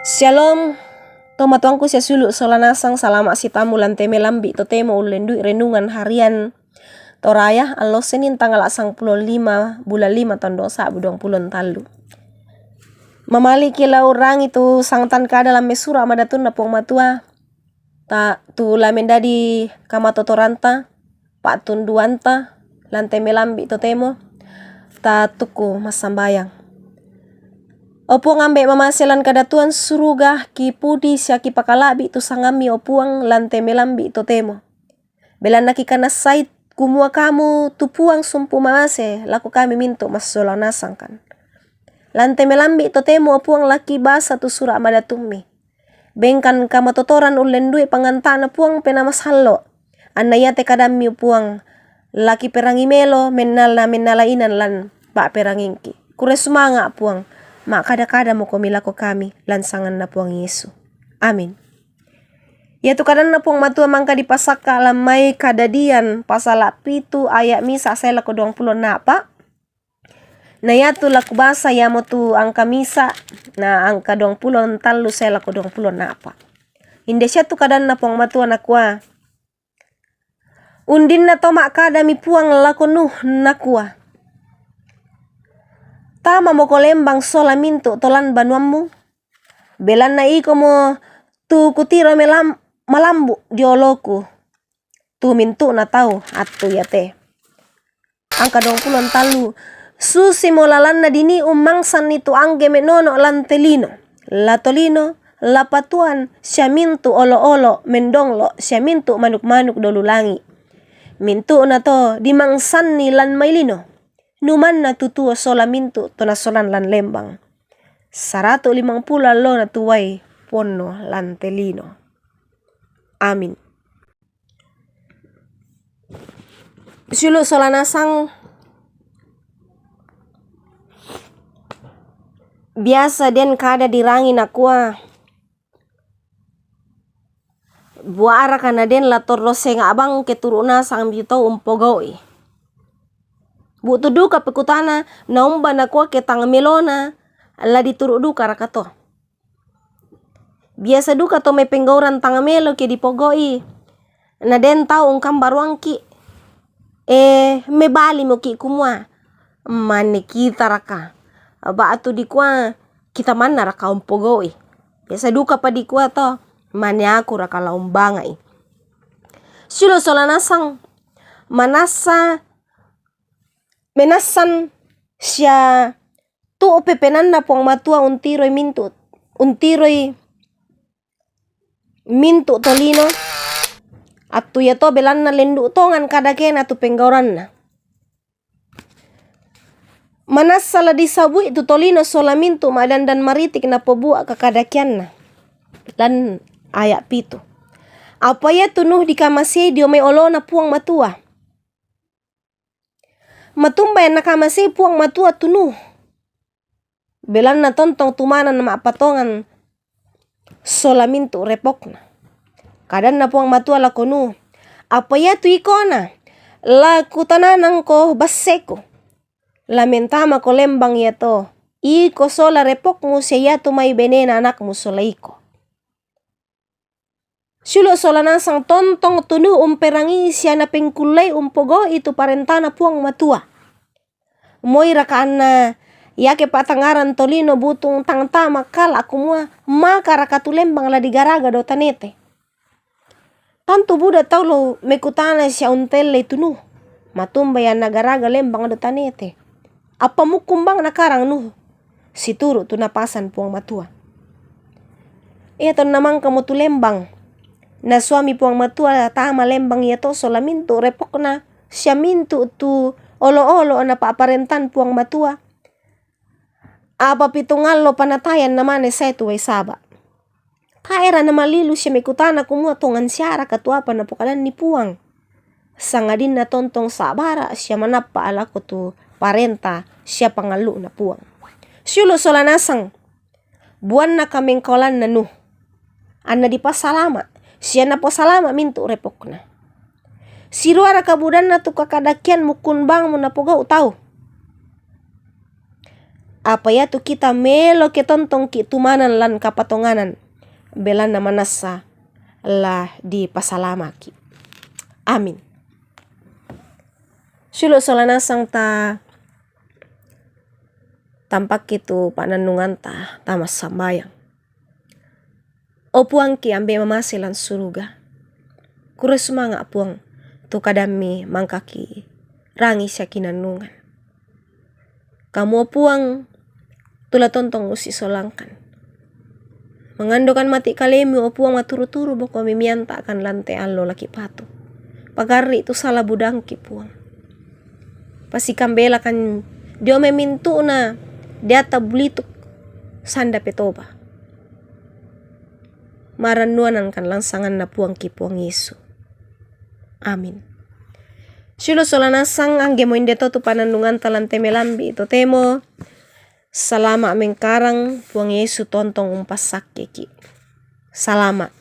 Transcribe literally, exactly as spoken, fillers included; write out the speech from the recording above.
Shalom. Tomatuangku sia sulu' sola nasang, salama' sitamu lan te melambi' totemo ullendui renungan harian Toraya allo Senin tanggal sangpulo lima bulan lima taun dua sa'bu duang pulo tallu. Mamaliki la urangi tu sangtan kada lan me sura' madatunna Puang Matua, ta tu la mendadi kamatotoranta, pa'tunduanta, lan te melambi' totemo, ta tukku massambayang. O Puang, ambe' mamase lan kadatuan suruga, kipudi sia kipakala'bi' tu sangammi, o Puang, lan te melambi' totemo. Belanna kikanassai kumua Kamu tu Puang sumpu mamase lako kami mintu' massola nasangkan. Lan te melambi' totemo, o Puang, la kibasa tu sura' madatummi. Bengkan kamatotoran ullendui panganta'na Puang Penaa Masallo'. Anna iate kadammi, o Puang, la kiperangi melo mennala-mennala inan lan pa'perangingki. Kurre sumanga', Puang, ma'kada-kada mokomi lako kami lan sanganna Puang Yesu. Amin. Iatu kadanna Puang Matua mangka dipasakka' lan mai Kadadian pasala' pitu aya' misa' sae lako duangpulo a'pa'. Na iatu la kubasa iamotu angka misa', na angka duangpulo tallu sae lako duangpulo a'pa'. Inde sia tu kadanna Puang Matua nakua, Undinna to ma'kadami Puang lako Nuh nakua, Tamamoko lembang sola mintu' to lan banuammu, belanna ikomo tu kutiro melam-, malambu' dio oloku tu mintu'na tau attu iate. Angka duangpulo tallu. Susimo lalanna dinii ummangsanni tu angge me'nono' lan te lino, la tolino, la patuan, sia mintu' olo'-olo' mendonglo', sia mintu' manuk-manuk dolu langi'. Mintu'na to dimangsanni lan mai lino, numanna tu tuo sola mintu' to nasolan lan lembang. Saratu' limangpulo allona tuai ponno lan te lino. Amin. Sulu' sola nasang, biasa den kada dirangi nakua, bua'raka na den la torro senga' bang ke turu' nasang mi to umpogau'i. Bu'tu duka pe kutana, naumba nakua ke tang melona la dituru' dukaraka to. Biasa duka to mai penggauran tang melo ke dipogau'i, na den tau ungkambaruangki', e, mebalimoki' kumua, mane kitaraka, ba'tu dikua kita mannaraka umpogau'i. Biasa duka pa dikua to, mane akuraka la umbanga'i. Sulu' sola nasang, manassa, menassan sia tu'u pepenanna Puang Matua untiroi mintu', untiroi mintu' tolino, attu iato belanna lendu' tongan kadakena tu penggauranna. Manassa la disabui tu tolino sola mintu' ma'dandan maritik napobua kakadakeanna. Lan aya' pitu. Apa iatu Nuh dikamasei dio mai olona Puang Matua. Matumbai nakamasei Puang Matua tu Nuh. Belanna tontong tumanan ma'patongan sola mintu' repokna. Kadanna Puang Matua lako Nuh, apa iatu ikona, la kutananangko basseku. La mentamako lembang iato, iko sola repokmu sia iatu mai benena anakmu sola iko. Sulu' sola nasang, tontong tu Nuh umperangii sia napengkullei umpogau'i tu parentana Puang Matua. Moiraka anna iake pa'tangngaran tolino butung tang tama kala' kumua, makaraka tu lembang la digaraga dao tanete? Tantu buda tau lao mekutana sia untellei tu Nuh, matumbai anna garaga lembang dao tanete. Apa mukkung bang nakarang Nuh situru' tu napasan Puang Matua. Iatonna mangkamo tu lembang, nasuami Puang Matua tama lembang iato sola mintu' repokna sia mintu' tu olo'-olo' napa'parentan Puang Matua. Apa pitung allo panatayan namane sae tu wai Saba. Tae'ra namalilu sia mekutana kumua tongan siaraka tu apa napokadanni Puang, sangadinna tontong sa'bara' sia manappa' lako tu parenta sia pangallu'na Puang. Sulu' sola nasang, buanna kamengkaolanna Nuh, anna dipasalama', sia napasalama' mintu' repokna. Siruaraka budanna tu kakadakean mukkung bangmo napogau' tau? Apa yatu kita melo ke tontong ki tumanan lan kapatonganan, belanna manassa la dipasalamaki. Amin. Sulu sola nasang ta tampakki tu panannunganta tama sambayang. O Puangki ambe mamase lan suruga, kure sumanga Puang tu kadammi mangkaki rangi siakinannungan. Kamu o Puang tu la tontong usisolangkan. Mangandokan mati kalemi o Puang maturu-turu boko mimianta kan lante allo laki patu. Pagarri tu sala budangki Puang. Pasikambelakan dio memintu'na diata bulituk sanda petoba. Marannuanan kan langsanganna Puangki Puang Yesu. Amin. Sulu sola nasang angge mo indeto tu panannunganta lante melambi totemo. Salama mengkarang Puang Yesu tontong umpassakkeki. Salama.